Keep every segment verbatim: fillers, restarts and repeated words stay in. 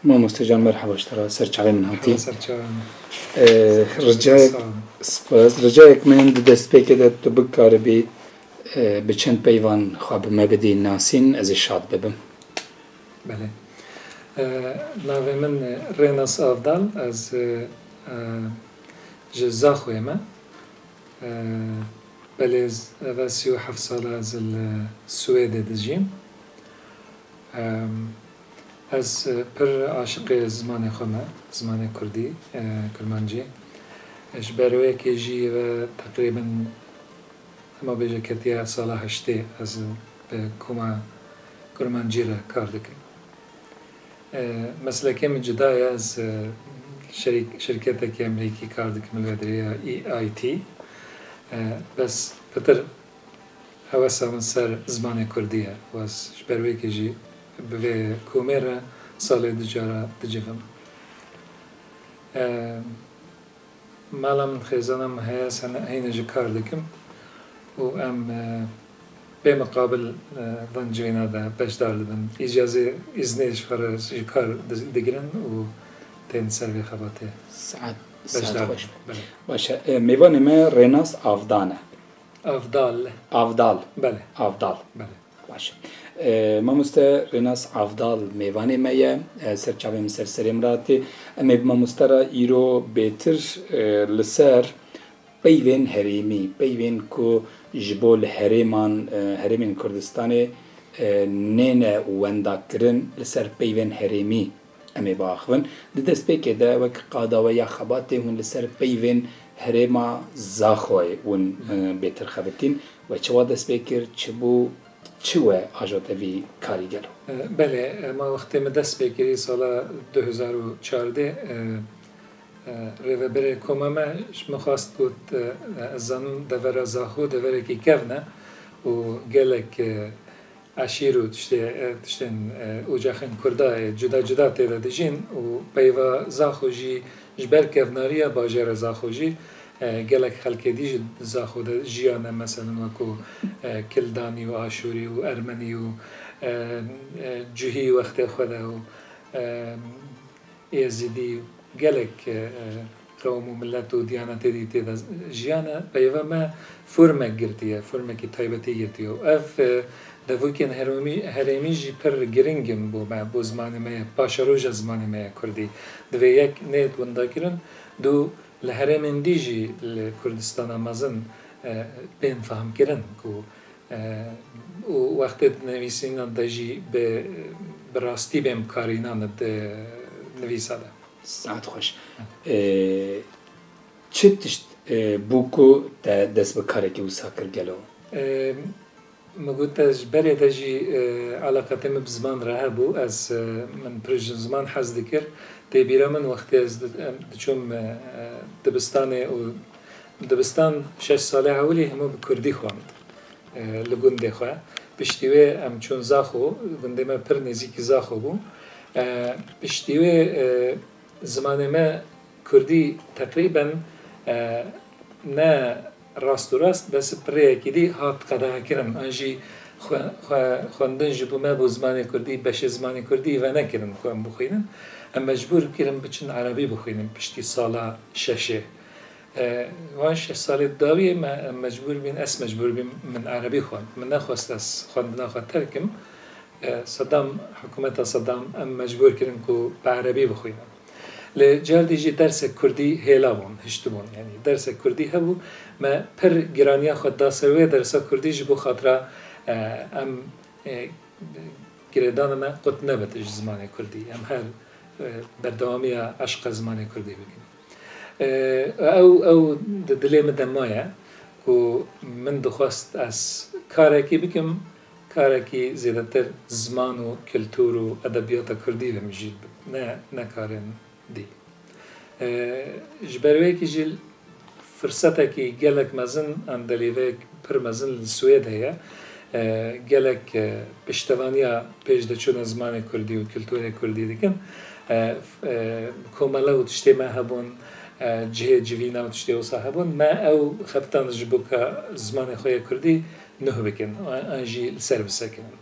Mamoste Can, merhaba ji te re, ser çavên min hatî. Ser çavên min. Ee, ricayek, spas. Ricayek min di destpêkê de tu bikaribî, e, bi çend peyvan xwe bi me bidî nasîn, ez ê şad bibim. Belê. E, navê min, e, Rênas Avdal, ez, e, e, ji Zaxoyê me. E, belê, ez, eve sî û heft sal e ez li Swêdê dijîm. Em, ez, e, pir aşiqê zimanê xwe me, zimanê kurdî, e, kurmancî. E, ji ber wê yekê jî ve teqrîben, hema bêje ketiye sala heştê ez bi koma kurmancî re kar dikim. E, meslekê min cuda ye, ez, e, şerîk-, şirketekî Amerîkî kar dikim li vê derê ya E I T. E, bes pitir hewesa min ser zimanê kurdî ye û ez ji ber wê yekê jî bi vê komê re salê du cara dicivim. E, mala min, xêzana min heye, ez hene-, heyne jî kar dikim û em, e, bê miqabil, e, van civîna de beşdar dibin. Îcazê, îznê ji xwe re ji kar di-, digirin û tên ser vê xebatê. Saet, saet beşdar xweş dibin. Belê. Baş e, e, mêvanê me Rênas Avdan e. Avdal. Avdal. Belê. Avdal. Belê. Baş e. E, mamoste Rênas Avdal mêvanê me ye. E, ser çavê min, ser serê min re hatî. Em ê bi mamoste re îro bêtir, e, li ser peyvên herêmî, peyvên ku ji bo li herêman, e, herêmên Kurdistanê, e, nêne wendakirin, li ser peyvên herêmî em ê biaxivin. Di destpêkê de wek qada we ya xebatê hûn li ser peyvên herêma Zaxoyê hûn, e, bêtir xebitîn. We çawa dest pê kir, çi bû, çi we ajot evî karî gelo? E, belê, e, ma wextê min dest pê kirî sala du hezar û çardeh, e, e, rêveberê koma me ji min xwest got, e, e, ez zanim devera Zaxo deverekî kevn e û gelek, e, eşîr û tiştê, e, tiştên, e, ocaxên Kurda, e, cuda cuda tê de dijîn û peyva Zaxo jî ji ber kevnariya bajêra Zaxo jî, e, gelek xelkê dî ji Zaxo de jiyane, meselen wekû, e, Kildanî û Aşûrî û Ermenî û, e, e, Cuhî wextê xwe de û, e, Êzidî, gelek, e, qewm û milet û diyanetê dî tê de jiyane, peyva me formek girtiye, formekî taybetî girtiye. Û ev, e, devokên heromî-, herêmî jî pir giring in bo me, bo zimanê me ye, paşeroja zimanê me ye kurdî. Divê yek nê winda kirin, du li herêmên dî jî li Kurdistana mezin, e, bên fehmkirin ku E, û wextê di nivîsîna de jî bi, bi rastî bên bikarînan di nivîsa de. Saet xweş. E, çi tişt, e, bû ku te dest bi karekî wisa kir gelo? E, min got, ez ji berê de jî, e, eleqetê min bi ziman re hebû. Ez, e, min pir ji ziman hez dikir. Tê bîra min wextê ez di-, em, diçûm, e, dibistanê û dibistan şeş salê ewilî hemû bi kurdî xwend. E, li gundê xwe. Piştî wê em çûn Zaxo, gundê me pir nêzîkî Zaxo bû. E, piştî wê, e, zimanê me kurdî teqrîben, e, ne rast û rast, bes bi rêyekî dî hat qedexekirin. An jî xwe-, xwe-, xwendin ji bo me bo zimanê kurdî, beşê zimanê kurdî venekirin ku em bixwînin. Em mecbûr kirin biçin erebî bixwînin piştî sala şeşê. E, wan şeş salê dawiyê me, em mecbûr bîn, ez mecbûr bîm, min erebî xwend. Min nexwest ez xwendina xwe terkim. E, Sedam, hikûmeta Sedam em mecbûr kirin ku bi erebî bixwînin. Lê cardî jî dersek kurdî hêla bûn, hiştibûn. Yanî dersek kurdî hebû, me pir giraniya xwe da ser wê dersa kurdî ji bo xatira, e, em, e, girêdana me qut nebit ji zimanê kurdî. Em her, e, berdewamiya eşqa zimanê kurdî bikin. E, ew, ew di dilê min de maye ku min dixwest ez karekî bikim, karekî zêdetir ziman û kultur û edebiyata kurdî ve mijîl bim, ne, ne karên dî. E, ji ber wê yekê jî firsetekî gelek mezin, an delîveyek pir mezin li Swêd heye. E, gelek, e, piştevaniya pêşdeçûna zimanê kurdî û kulturê kurdî dikin. E, f-, e, komele û tiştê me hebûn, e, cihê civîna û tiştê wisa hebûn. Me ew xebitand ji bo ka zimanê xwe yê kurdî nuh bikin, an, an jî li ser bisekinin.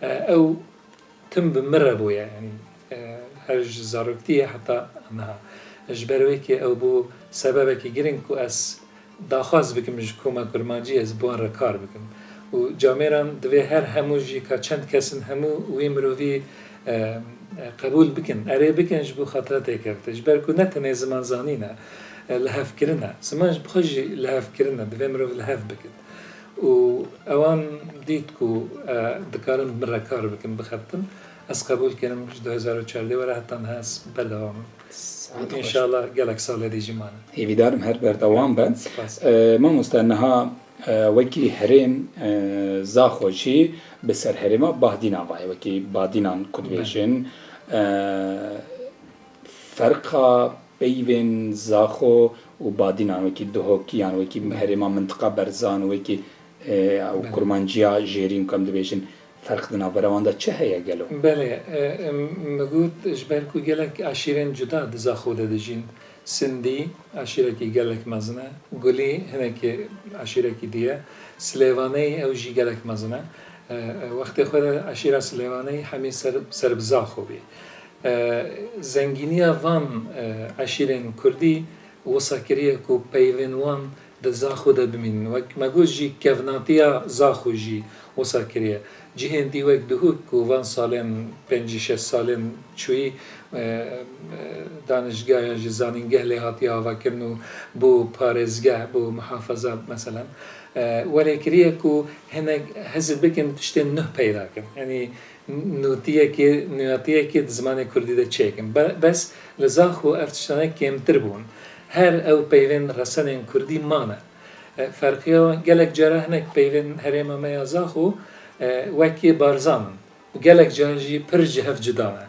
E, ew tim bi min re bûye, yanî Her ji zaroktiyê heta niha. Ji ber wê kê ew bû sebebekî giring ku ez daxwaz bikim ji koma kurmancî ez bi wan re kar bikim. Û camêran divê her hemû jî ka çend kes in hemû wî mirovî, e, e, qebûl bikin, erê bikin ji bo xatira têkevtê. Ji ber ku ne tenê zimanzanî ne, e, lihevkirin e. Ziman ji bi xwe jî lihevkirin e, divê mirov lihev bikin. Û ewan dît ku, e, dikarin bi min re kar bikin, bixebtin. Ez qebûl kirim, ji du hezar û çardeh were heta niha ez berdewam im. Saet xweş. Înşallah gelek salê dî jî mane. Hêvîdarim her berdewam be. Spas. E, mamoste, niha, e, wekî herêm, e, Zaxo jî bi ser herêma Bahdînan ve ye, wekî Badînan ku dibêjin. E, ferqa peyvên Zaxo û Badînan, wekî Duhokiyan, wekî herêma mintiqa Berzan, wekî, e, û Kurmanciya Jêrîn ku em dibêjin, ferq di navbera wan de çi heye gelo? Belê, e, e, min got, ji ber ku gelek eşîrên cuda di Zaxo de dijîn. Sindî eşîrekî gelek mezin e. Gulî hinekî eşîrekî dî ye. Silêvaneyî ew jî gelek mezin e. E, e, wextê xwe de eşîra Silêvaneyî hemî ser, ser bi Zaxo bî. E, zengîniya van, e, eşîrên kurdî wisa kiriye ku peyvên wan di Zaxo de bimînin. Wek me got jî kevnatiya Zaxo jî wisa kiriye. Cihên dî wek Duhok ku van salên pêncî şeş salên çûyî, e, e, danişgah yan jî zanîngeh lê hatiye avakirin û bû parêzgeh, bû muhafaza meselen. E, welê kiriye ku hinek hez bikin tiştên nuh peyda kin. Yanî nûtiyekê, nûyatiyekê di zimanê kurdî de çêkin. Be-, bes li Zaxo ev tiştane kêmtir bûn. Her ew peyvên resenên kurdî mane. E, ferqiya wan gelek cara hinek peyvên herêma me ya Zaxo, e, wek yê Barzan in. Û gelek cara jî pir ji hev cuda ne.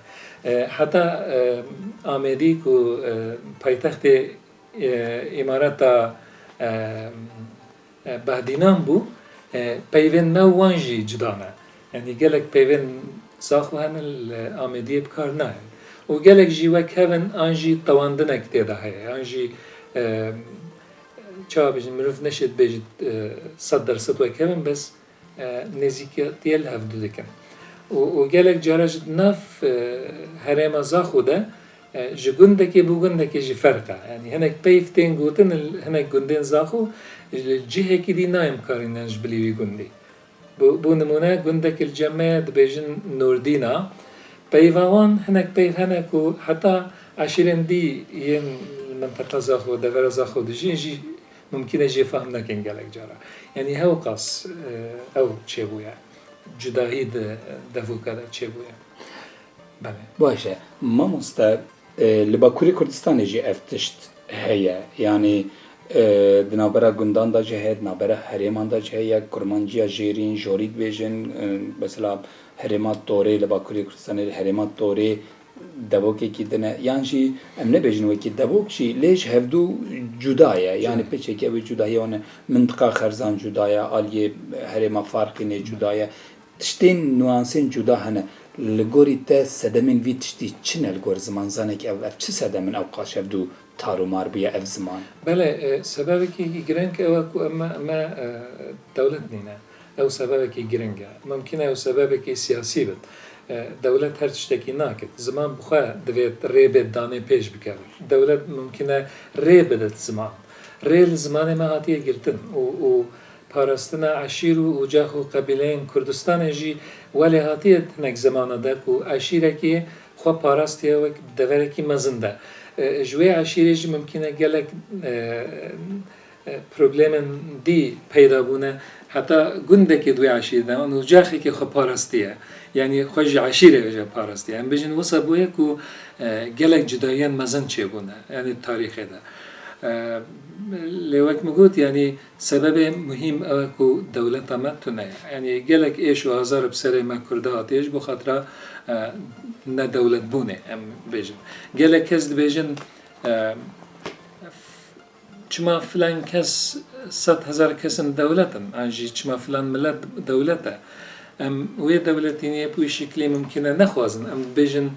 E, heta, e, Amêdî ku, e, paytextê, e, Îmareta, e, e, Bahdînan bû, e, peyvên me û wan jî cuda ne. Yanî gelek peyvên Zaxo hene li Amêdiyê bi kar nayên. Û gelek jî wek hev in an jî tewandinek tê de heye, an jî, e, çawa bêjin, mirov neşê dibêjit, e, sed dersed wek hev in, bes, e, nêzîkatiye li hevdu dikin. Û, û gelek cara jî di nav, e, herêma Zaxo de, e, ji gundekê bo gundekê jî ferq e. Yanî hinek peyv tên gotin, li hinek gundên Zaxo, li cihekî dî nayên bikarînin ji bilî wî gundî. Bo, bo nimûne gundekî li cem me ye dibêjin Nordîna. Peyva wan hinek peyv hene ku heta eşîrên dî yên minteqa Zaxo, devera Zaxo dijîn jî mumkîn e jê fehm nekin gelek cara. Yanî hewqas, e, ew çêbûye. Cudahî di devûka de çêbûye. Belê. Baş e. Mamoste, e, li Bakurê Kurdistanê jî ev tişt heye. Yanî, e, di navbera gundan de jî heye, di navbera herêman de jî heye, Kurmanciya Jêrîn, Jorî dibêjin, e, mesela herêma Torê li Bakurê Kurdistanê, herêma Torê devokekî din e. Yan jî em nebêjin wekî devok jî, lê ji hevdu cuda ye. Yanî pêçekî ew ê cudahiyê wan e. Mintiqa Xerzan cuda ye, aliyê herêma Farqînê cuda ye. Tiştên nuansên cuda hene. Li gorî te sedemên vî tiştî çi ne li gor ziman? Zanekî ev, ev çi sedem in ew qaş hevdu tar û mar bûye ev ziman? Belê, e, sebebekî girîng ew e ku em me, me, e, dewlet nîne. Ew sebebekî girîng e. Mumkîn e ew sebebekî siyasî bit. E, dewlet her tiştekî nakit. Ziman bi xwe divê rê bê danê pêş bikevin. Dewlet mumkîn e rê bidit ziman. Rê li zimanê me hatiye girtin û, û parastina eşîr û ocax û qebîleyên Kurdistanê jî welê hatiye hinek zemana de ku eşîrekî xwe parastiye wek deverekî mezin de. E, ji wê eşîrê jî mimkîn e gelek, e, e, problemên dî peyda bûne. Heta gundekê di wê eşîrê de, an ocaxekê xwe parastiye. Yanî xwe ji eşîrê ve jî parastiye. Em bêjin wisa bûye ku, e, gelek cudayiyên mezin çêbûne, yanî tarîxê de. E, lê wek min got, yanî sebebê muhîm ew e ku dewleta me tune ye. Yanî gelek êş û azar bi serê me Kurda hatiye ji bo xatira, e, nedewletbûnê, em bêjin. Gelek kes dibêjin, e, çima filan kes sed hezar kes in dewlet in, an jî çima filan milet dewlet e. Em wê dewletîniyê bi wî şiklî mimkîn e nexwazin. Em dibêjin,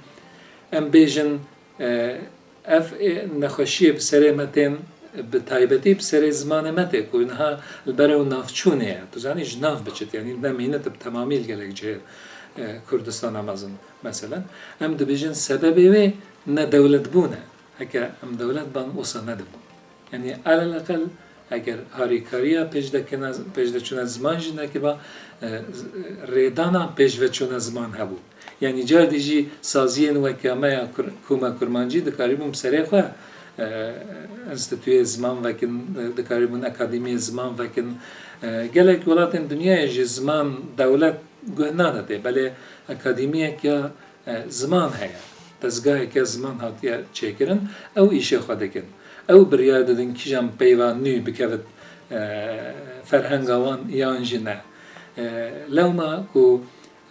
em bêjin, e, ev, e, nexweşiyê bi serê me tên, bi taybetî bi serê zimanê me tê ku niha li ber ew navçûnê ye. Tu zanî ji nav biçit, yanî ne mînit bi temamî li gelek cihê. e, Kurdistana mezin, meselen. Em dibêjin sebebê wê nedewletbûn e. Heke em dewlet ban, wisa nedibûn. Yanî, eleleqel eger harîkariya pêşdekena-, pêşdeçûna ziman jî nekiba, e, z-, rêdana pêşveçûna ziman hebû. Yanî, car dî jî saziyên weke me ya Kur-, Koma Kurmancî dikarîbûn bi serê xwe, e, enstîtuyê ziman vekin, e, dikarîbûn akademiyê ziman vekin. E, gelek welatên dinyayê jî ziman dewlet guh nade tê, belê akademiyek ya, e, ziman heye, dezgahek ya ziman hatiye çêkirin, ew îşê xwe dikin. Ew biryar didin kîjan peyva nû bikevit, e, ferhenga wan yan jî ne. E, lewma ku,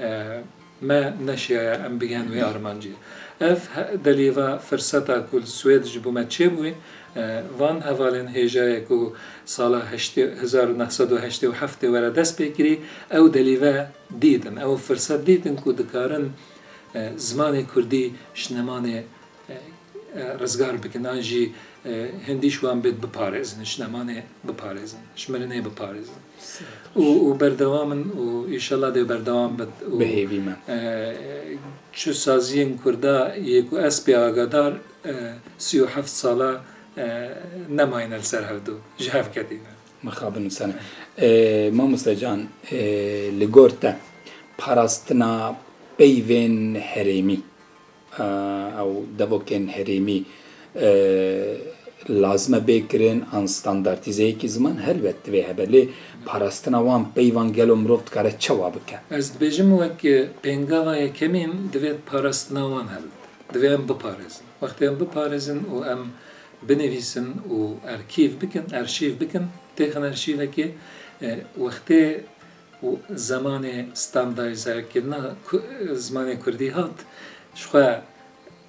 e, me neşiyaya em bigihên wê armancê. Ev he-, delîva firseta ku li Swêd ji bo me çêbûyî, e, van hevalên hêjayê ku sala heştê, hezar û neh sed û heştê û heftê were dest pê kirî, ew delîve dîtin, ew firset dîtin ku dikarin, e, zimanê kurdî ji nemanê, e, e, rizgar bikin, an jî, e, hindî ji wan bêt biparêzin, ji nemanê biparêzin, ji mirinê biparêzin. Û, û berdewam in û îşellah dê berdewam bit û, Bi hêvî me. e, çi saziyên kurda yê ku ez pê agadar, e, sî û heft sala, e, nemayne li ser hevdu, ji hev ketîne. Mixabin sene. E, Mamoste Can, e, li gor te parastina peyvên herêmî, e, ew devokên herêmî, e, lazim e bê kirin an standartîzeyekî ziman? Helbet divê hebe, lê parastina wan peyvan gelo mirov dikare çawa bike? Ez dibêjim wek, e, pêngava yekemîn divê parastina wan hebe. Divê em biparêzin. Wextê em biparêzin û em binivîsin û erkîv bikin, erşîv bikin, têxin erşîvekê, e, wextê û zemanê standarîzekirina ku-, zimanê kurdî hat, ji xwe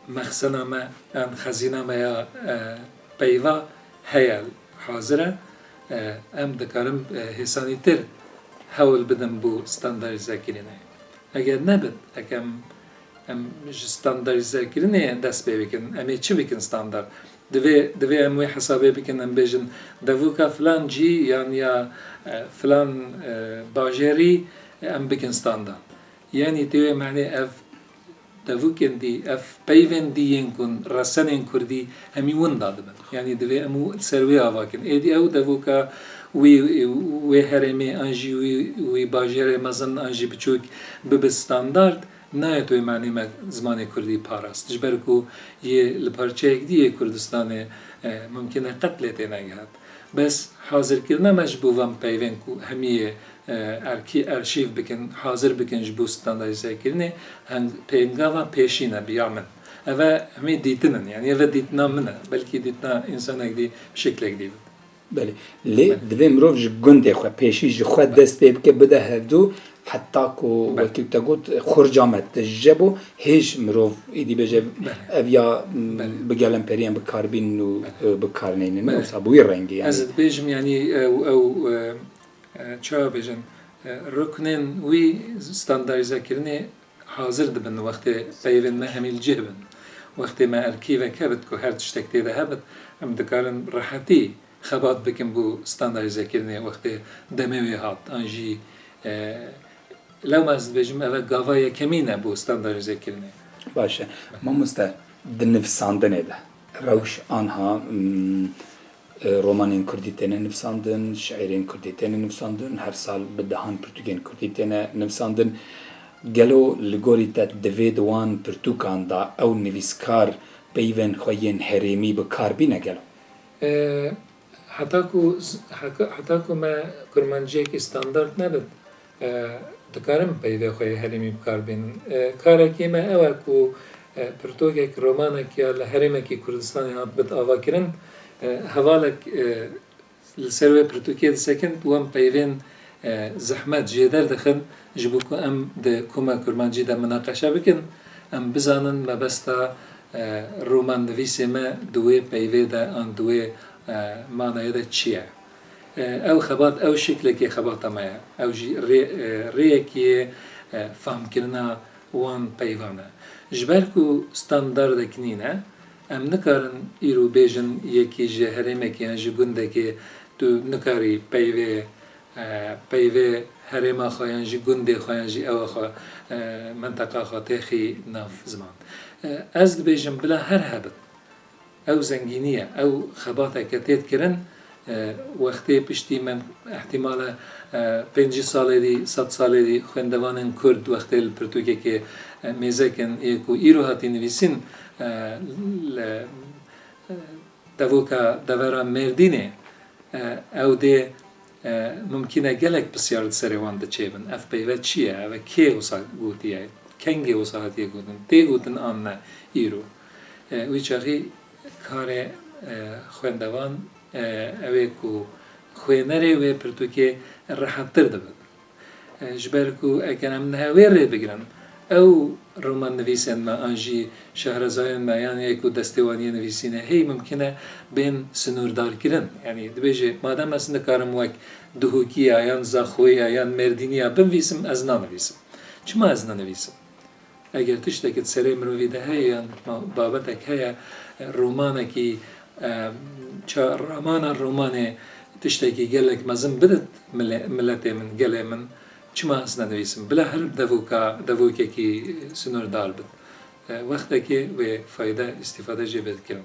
mexzena me, yan xezîna me ya, e, peyva heye, hazir e. E, em dikarin, e, hêsanîtir hewl bidin bo standarîzekirinê. Eger nebit, ekem em ji standarîzekirinê dest pê bikin, em ê çi bikin standard? Divê, divê em wê hesabê bikin, em bêjin, devoka filan cî yan ya, e, filan, e, bajêrî, e, em bikin standard. Yanî tê wê menê ev devokên dî, ev peyvên dî yên ku resenên kurdî hemî winda dibin. Yanî divê em û ser wê ava kin. Êdî ew devoka wî, wê herêmê an jî wî, wî bajêrê mezin an jî biçûk bibe standard, nayê tu wê manê me zimanê kurdî parast. Ji ber ku yê li parçeyek dî yê Kurdistanê, e, mumkin e qet lê têne gihat. Bes hazirkirina me ji bo van peyvên ku hemî yê, e, erkî-, erşîv bikin, hazir bikin ji bo standarîzekirinê, heng-, pêngava pêşîn e bi ya min. Ev e hemî dîtin in, yanî ev e dîtina min e. Belkî dîtina însanek dî bi şeklek dî bin. Belê. Lê Belê. Divê mirov ji gundê xwe, pêşî ji xwe Belê. dest pê bike, bide hevdû, heta ku Belê. wekî te got, xurca me tije bû, hêj mirov êdî bêje, Belê. ev ya, m, Belê. bi gelemperiyên bi kar bînin û, Belê. e, bi kar neynin. Belê. Wisa bi wî rengî, yanî. Ez dibêjim, yanî, ew, ew, e, e, çawa bêjin, e, ruknên wî standarîzekirinê hazir dibin wextê peyvên me hemî li cih bin. Wextê me erkîvek hebit ku her tiştek tê de hebit, em dikarin rehetî xebat bikin bo standarîzekirinê wextê demê wê hat, an jî, e, lewma ez dibêjim, ev e gava yekemîn e bo standarîzekirinê. Baş e. Mamoste, di nivîsandinê de rewş anha, mm, e, romanên kurdî têne nivîsandin, şiîrên kurdî têne nivîsandin, her sal bi dehan pirtûkên kurdî têne nivîsandin. Gelo li gorî te divê di wan pirtûkan de ew nivîskar peyvên xwe yên herêmî bi kar bîne gelo? E, heta ku z-, heka-, heta ku me kurmanciyekî standard nebit, e, dikarin peyvê xwe yê herêmî bi kar bînin. E, karekî me ew e ku, e, pirtûkek, romanek ya li herêmekî Kurdistanê hat bit avakirin, e, hevalek, e, li ser wê pirtûkê disekin, wan peyvên, e, zehmet jêder dixin, ji bo ku em di koma kurmancî de minaqeşe bikin, em bizanin mebesta, e, romannivîsê me di wê peyvê de an di wê, e, manayê de çi ye. E, ew xebat, ew şiklekê xebata me ye. Ew jî rê-, e, rêyekî yê, e, famkirina wan peyvan e. Ji ber ku standardek nîne, em nikarin îro bêjin yekî ji herêmekê yan ji gundekê tu nikarî peyvê, e, peyvê herêma xwe yan jî gundê xwe yan jî ewa xwe, e, menteqa xwe têxî nav ziman. E, ez dibêjim bila her hebit. Ew zengînî ye, ew xebateke tê dikirin, e, wextê piştî me ihtimal e, e, pêncî salê dî, sed salê dî xwendevanên Kurd wextê li pirtûkekê, e, mêzekin ê ku îro hatî nivîsîn, e, li, e, devoka devera Mêrdînê, e, ew dê, e, mimkîn e gelek pisyar di serê wan de çêbin. Ev peyve çi ye? Ev kê wisa gotiye? Kengê wisa hatiye gotin? Tê gotin an ne îro? E, wî çaxî karê, e, xwendevan, e, ew ê ku xwênerê wê pirtûkê rehettir dibin. E, ji ber ku eger em niha wê rê bigirin, ew romannivîsên me an jî şahrezayên me yan yê ku destê wan yê nivîsînê heyî mimkîn e bên sinûrdarkirin. Yanî dibêje, madem ez nikarim wek Duhokî ya yan Zaxoyî ya yan Mêrdînî ya binivîsim, ez nanivîsim. Çima ez nanivîsim? Eger tiştekî di serê mirovî de heye yan ma-, babetek heye, e, romanekî, e, ça-, ramana romanê tiştekî gelek mezin bidit mile-, miletê min, gelê min, çima ez nenivîsim? Bila her devoka, devokekî sinûrdar bit. E, wextekê wê fayde, îstîfade jê bê dikirin.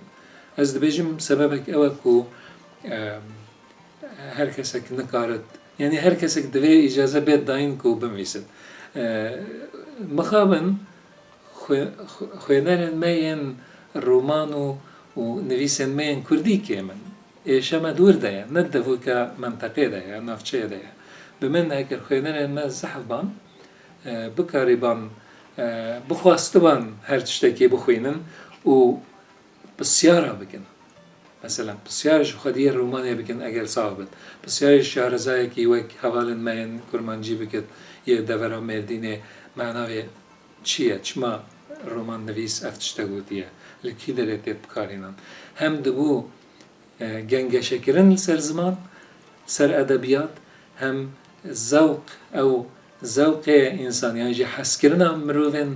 Ez dibêjim sebebek ew e ku, e, her kesek nikarit, yanî her kesek divê îcaze bêt dayîn ku binivîsit. E, mixabin xwe-, xwe-, xwênerên me yên roman û, û nivîsên me yên kurdî kêm in. Êşe me dûr de ye, ne devoka menteqê de ye, navçeyê de ye. Bi min eger xwênerên me zehf ban, e, bikarîban, e, bixwastiban her tiştekê bixwînin û pisyara bikin. Meselen, pisyar ji xwediyê romanê bikin eger sax bit. Pisyarê şarezayekî wek hevalên me yên kurmancî bikit, yê devera Mêrdînê, me navê çi ye? Çima romannivîs ev tişte gotiye? Li kî derê tê bikarînan? Hem dibû, e, gengeşekirin li ser ziman, ser edebiyat, hem zewq, ew zewqê însan, yan jî hezkirina mirovên,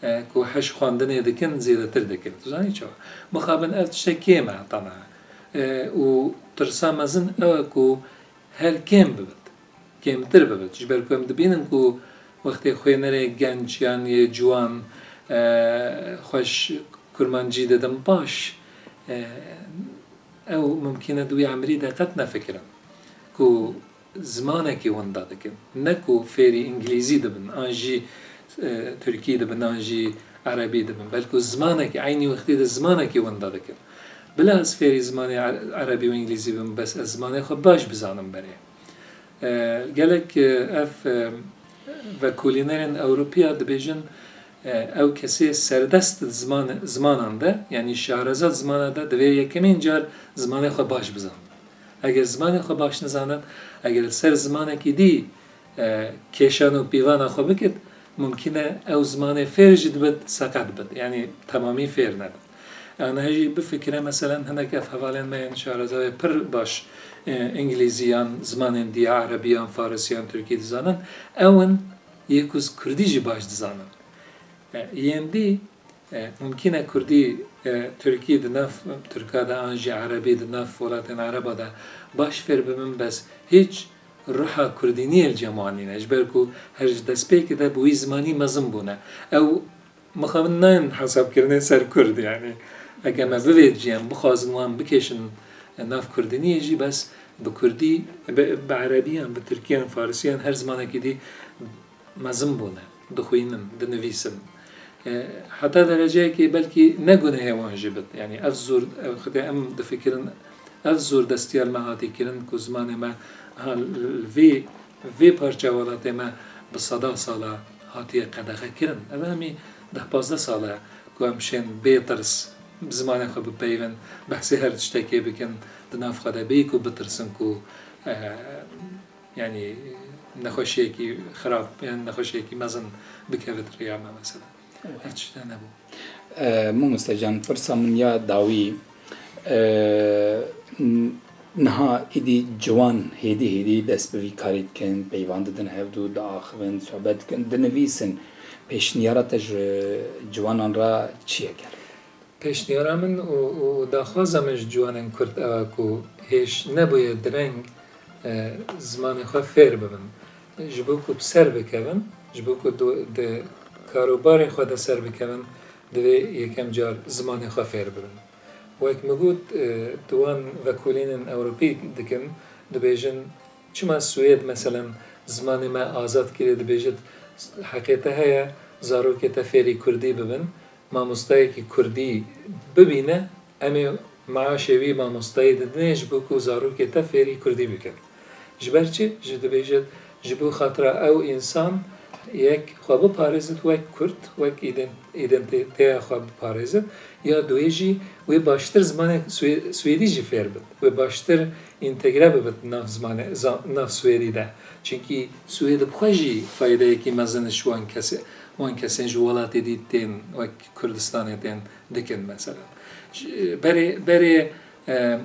e, ku heş xwendinê dikin, zêdetir dikir. Tu zanî çawa? Mixabin ev tiştek kêm e heta niha. E, û tirsa mezin ew e ku her kêm bibit. Kêmtir bibit. Ji ber ku em dibînin ku wextê xwênerê genc yan yê ciwan, e, xweş kurmancî didin baş, e, ew mimkîn e di wî emrî de qet nefikirin ku zimanekî winda dikin. Ne ku fêrî îngilîzî dibin, an jî, e, tirkî dibin, an jî erebî dibin. Belku zimanekî, eynî wextî de zimanekî winda dikin. Bila ez fêrî zimanê e-, erebî û îngilîzî bim, bes ez zimanê xwe baş bizanim berê. E, gelek, e, ev, e, vekolînerên Ewropiya dibêjin, e, ew kesê serdest di ziman-, zimanan de, yanî şareza zimana de divê yekemîn car zimanê xwe baş bizanin. Eger zimanê xwe baş nizanin, eger li ser zimanekî dî, e, kêşan û pîvana xwe bikit, mumkîn e ew zimanê fêr jî dibit, seqet bit. Yanî temamî fêr nebit. Aniha jî bifikire, meselen, hinek ev hevalên me yên şareza wê pir baş, e, îngilîzî yan zimanên dî, erebî yan farisî yan tirkî dizanin, ew in yê ku kurdî jî baş dizanin. E, yên dî, e, mumkîn e kurdî, e, tirkî di nav tirka de an jî erebî di nav welatên ereba de baş fêr bibin, bes hîç ruha kurdîniyê li cem wan nîne. Ji ber ku her ji destpêkê de bi wî zimanî mezin bûne. Ew mixabin nayên hesabkirinê ser kurd, yanî. Eke me bivêt jî em bixwazin wan bikêşin nav kurdîniyê jî, bes bi kurdî, bi, bi erebî yan, bi tirkî yan, farisî yan, her zimanekî dî mezin bûne, dixwînin, dinivîsin. E, heta dereceyekê belkî ne gunehê wan jî bit. Yanî ev zor, ev xitê em difikirin, ev zor destiyar me hatî kirin ku zimanê me ha li vê, vê parça welatê me bi seda sala hatiye qedexekirin. Ev hemî deh pazdeh sal e ku em şên bê tirs bi zimanê xwe bipeyivin, behsê her tiştekê bikin, di nav xwe de bê ku bitirsin ku, e, yanî nexweşiyekî xirab yan nexweşiyekî mezin bikevit riya me mesela. Ev tişt nebû. E, Mamoste can, pirsa min ya dawî, e, n-, niha êdî ciwan hêdî hêdî dest bi vî karî dikin, peyvan didin hevdû, diaxivin, sohbet dikin, dinivîsin. Pêşniyara te ji ciwanan re çi ye ger? Pêşniyara min û, û daxwaza min ji ciwanên Kurd ew e ku hêj nebûye direng, e, zimanê xwe fêr bibin. Ji bo ku bi ser bikevin, ji bo ku du- di karobarê xwe de ser bikevin, divê yekem car zimanê xwe fêr bibin. Wek min got, e, di wan vekolînên Ewropî dikin, dibêjin, çima Swêd, meselen, zimanê me azad kiriye, dibêjit, heqê te heye, zarokê te fêrî kurdî bibin, mamostayekî kurdî bibîne, em ê maaşê wî mamostayî didinê ji bo ku zarokê te fêrî kurdî bikin. Ji ber çi? Ji dibêjit, ji bo xatira ew însan yek xwe biparêzit wek kurd, wek îden- îdentîteya xwe biparêzit, ya duê jî wê baştir zimanê Swê- Swêdî jî fêr bit, wê baştir întegre bibit nav zimanê, za- nav Swêdî de. Çimkî Swêd bi xwe jî faydeyekî mezin ji wan kesê, wan kesên ji welatê dî tên, wek Kurdistanê tên dikin, meselen. Ji- Berê, berê, e,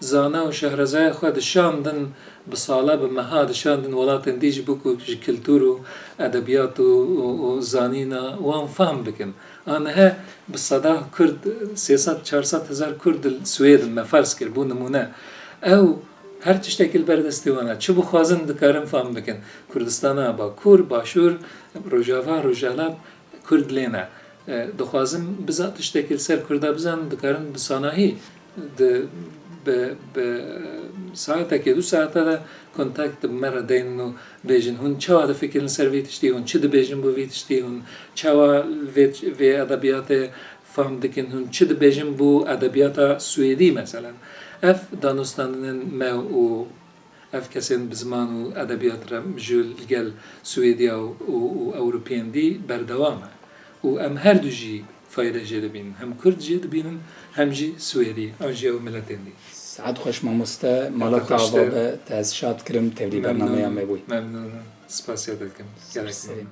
zana û şehrezaya xwe dişandin, bi sala, bi meha dişandin welatên dî ji bo ku ji kultur û edebiyat û, û, û zanîna wan fehm bikin. A nihe bi seda Kurd, sê sed çar sed hezar Kurd li Swêd in, me ferz kir, bû nimûne. Ew her tiştekî li ber destê wan e. Çi bixwazin dikarin fehm bikin. Kurdistana Bakur, Başûr, Rojava, Rojhilat, Kurd lê ne. E, dixwazin biza- tiştekî li ser Kurda bizanin, dikarin bi sanahî, di, bi, bi saetekê, du saete de kontakt bi me re deynin û bêjin, hûn çawa difikirin ser vî tiştî, hûn çi dibêjin bo vî tiştî, hûn çawa vê, vê edebiyatê fehm dikin, hûn çi dibêjin bo edebiyata Swêdî, meselen. Ev danûstandinên me û ev kesên bi ziman û edebiyat re mijûl li gel Swêdiya û, û, û Ewropiyên dî berdewam e. Û em her du jî fayde jê dibînin. Hem Kurd jê dibînin, hem jî Swêdî, an jî ew miletên dî. Saet xweş mamoste, mala te ava be, te ez şad kirim, tevlî bernameya me bûyî. Memnûn, memnûn. Spasiya te dikim. Gelek memnûn.